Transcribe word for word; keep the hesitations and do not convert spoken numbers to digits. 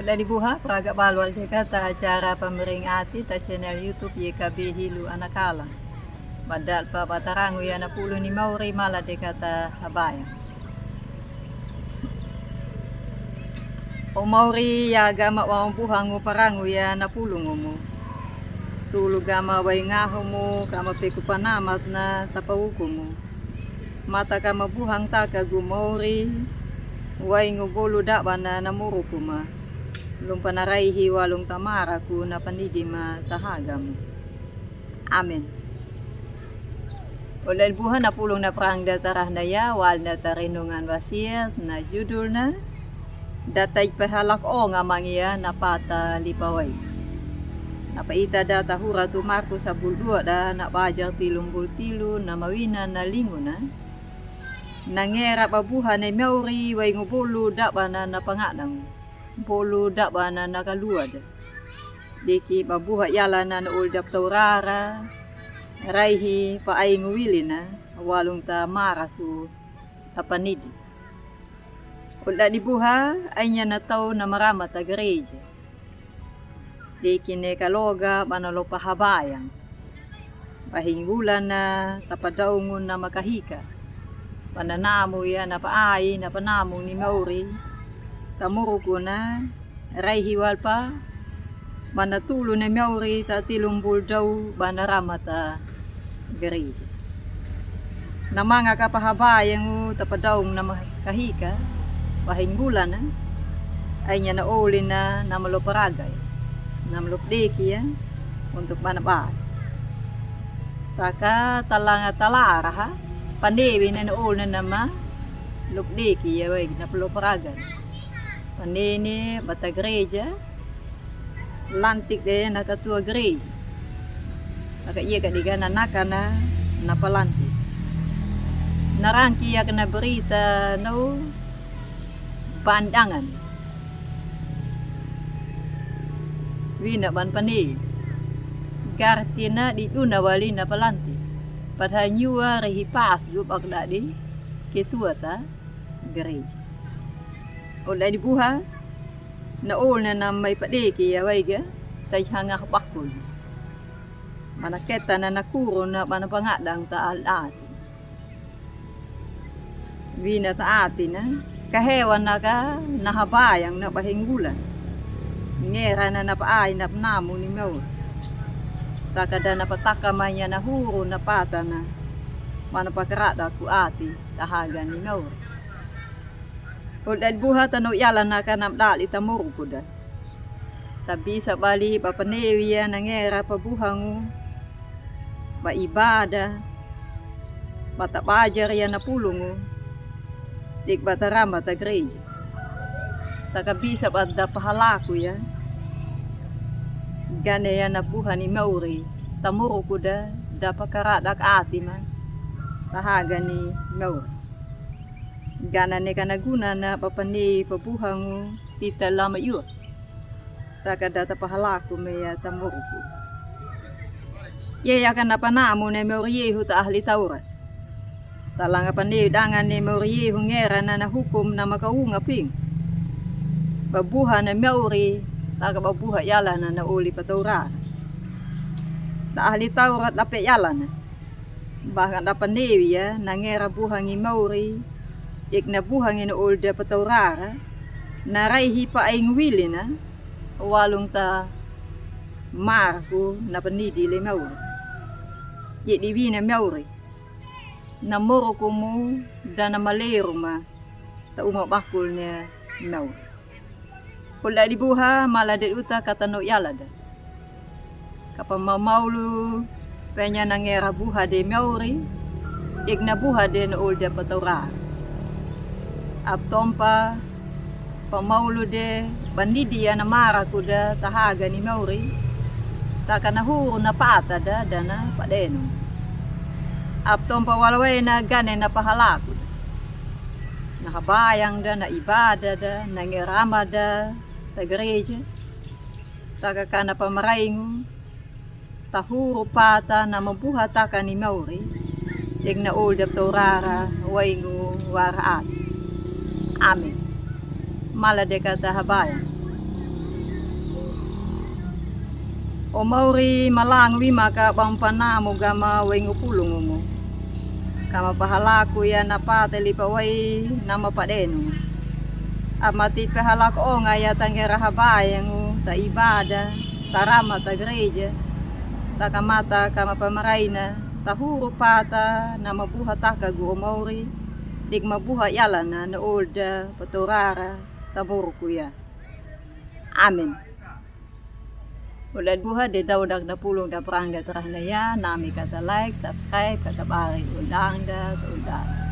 Dadi buha, praga balwal de kata acara Pamiring Ati ta channel YouTube Y K B Hilo Anakala. Badal pa batarangu ya na pulu ni mauri mala de kata habaya. O mauri, ya gama wa buhangu parangu ya na pulungu mu. Tulu gama waingahu mu, kama peku panamat na tapauku mu. Mata kama buhang taka gu mauri, waingu bolu dabana na muruku ma. Lumpa na raihi walung ta maraku na panidi ma tahaga mu. Amen. Oda buha na pulung na prang da tarahna ya, wal na tarenungan wasiat na judulna, da tai pahalak o nga mangia na pata lipawai. Na paita da tahura tu Markus sabul dua da na bajar tilumbul tilu na mawina na linguna. Na ngera babuha ni mauri waingu bolu dabana na pangadang. Bolu dabana na kalua da. Diki babuha yalana na ol dap taurara. Raihi pa aingu wilina. Walung ta maraku apanidi. Ol dadi buha, ainya na tau na marama ta gereja. Diki ne kaloga bana lo pahabayang. Bahinggulana tapadaungun na makahika. Bana namu ya na paai na panamu ni mauri. Tamuruku na raihi walpa. Bana tulu ni mauri ta tilumbul dau bana rama ta gereja. Na manga ka pahabayang u tapadaung na makahika, bahinggulana, ainya na olina na malo paraga ya, na malo pdeki ya, untuk bana bai. Taka talanga talara ha, panewina na olina na malo pdeki ya, wai na palo paraga. Panene bata gereja, lantik de na katua gereja. Aka iya ka diga na nakana na palantik. Na rangki ya kana berita no bandangan. Wina ban pane. Gartina di duna wali na palantik. Padahal nyua rehi pas gu bak dadi ketua ta gereja. Ol dadi buha, na olina na mai padeki ya waiga, ta janga bakul. Mana keta na na kuru na bana pangadang ta al ati. Wina ta ati na, kahewa na ka na habayang na bahinggula. Ngera na na paai na panamu ni mauri. Taka da na pataka manya na huru na pata na. Mana pakarada ku ati, tahaga ni mauri. Ol dadi buha tano yalana ka na mdali tamuruku da. Tabisa bali ba panewi ya na ngera pabuhangu, ba ibada, ba tabajar ya na pulungu, dik ba tarama ta gereja. Taka bisa ba da pahalaku ya, gane ya na buha ni mauri, tamuruku da, da pakaradak ati ma, tahaga ni mauri. Gana ne kana guna na ba panewi pabuhangu tita lama yua. Taka da ta pahalaku me ya tamuruku. Ye ya kana panamu ne mauri yehu ta ahli Taurat. Talanga panewi dangan ne mauri yehu ngera na na hukum na makaunga ping. Babuha na mauri, taka babuha yalana na oli pataurara. Ta ahli Taurat lape yalana. Bahkan da panewi ya, na ngera buhangi mauri, ik na buhangi na ol da pataurara, na raihi pa aingwili na, walung ta maraku na panidi le mauri. Ye di wina mauri. Na muruku mu, da na maleru ma, ta uma bakul ne mauri. Ol dadi buha mala de uta katano yalada. Kapa mamaulu penya na ngera buha de mauri, ik na buha de na ol de pataurara. Aptompa pamaulu de bandidi ya na maraku da tahaga ni mauri, taka na huru na pata da, da na padenu. Aptompa walawai na gane na pahalaku da. Na habayang da, na ibada da, na ngerama da ta gereja. Taka kana pamaraingu, tahuru pata na mabuha taka ni mauri, ik na ol da pataurara waingu wara ati. Amen. Mala de kata habayang. O Mauri, malangu wimaka bampanamo gama wengu pulungumu. Kama pahalako ya na pate lipa wai nama padenu. Ama ti pahalako onga ya tangera habayangu, ta ibada, ta rama ta gereja, ta kamata kama pamaraina, ta huru pata na mabuha takagu o Mauri, dik mabuha yalana na olda patorara ta moroku ya. Amen. Olda buha de daodak na pulung da prang da trahna ya, nami kata like, subscribe, kata bari, oldang da, oldang.